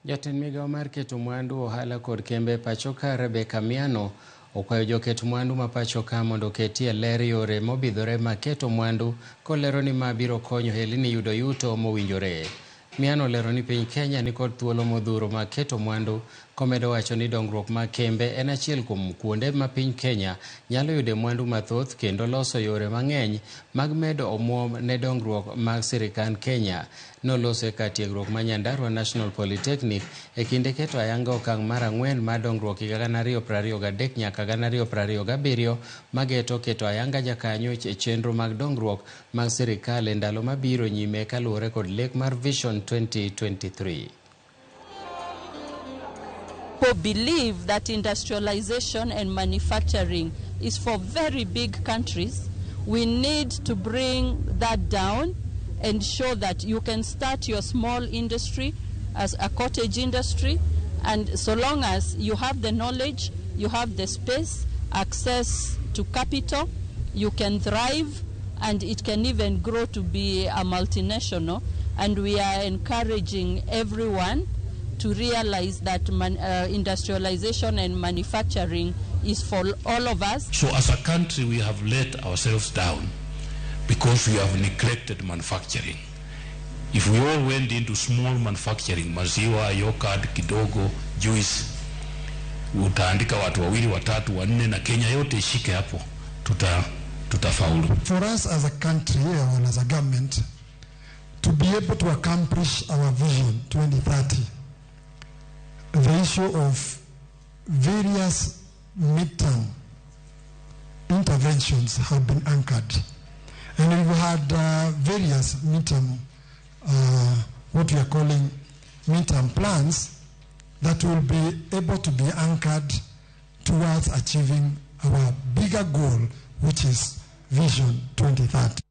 Jatend migao mar keto mwandu, ohala kod kembe e pacho ka, Rebecca Miano, okwayo joket mwandu ma pacho ka mondo oketie ler yore mobidhore mag keto mwandu, kolero ni ma biro konyo helni yudo yuto mowinjore. Miano olero ni piny Kenya nikod thuolo modhuro mag keto mwandu, komedo wacho ni dongruok mag kembe en achiel kuom kuonde ma piny Kenya nyalo yude mwandu mathoth kendo loso yore mang'eny mag medo omuom ne dongruok mag sirikand Kenya. Noloso e kar tiegruok ma Nyandarua National Polytechnic e kinde keto ayanga okang' mar 4 mar dongruok higa 2023 nyaka 2027 mageto keto ayanga jakanyo e chenro mag dongruok mag sirikal e ndalo mabiro nyime kaluwore kod lek mar Vision 2023. People believe that industrialization and manufacturing is for very big countries. We need to bring that down and show that you can start your small industry as a cottage industry, and so long as you have the knowledge, you have the space, access to capital, you can thrive, and it can even grow to be a multinational. And we are encouraging everyone to realize that industrialization and manufacturing is for all of us. So as a country, we have let ourselves down because we have neglected manufacturing. If we all went into small manufacturing, maziwa, yogurt, kidogo, juice, utaandika watu wawili, watatu, wanne na Kenya yote ishike hapo, tutafaulu. For us as a country and as a government to be able to accomplish our vision 2030, the issue of various midterm interventions have been anchored. And we've had various midterm, what we are calling midterm plans that will be able to be anchored towards achieving our bigger goal, which is Vision 2030.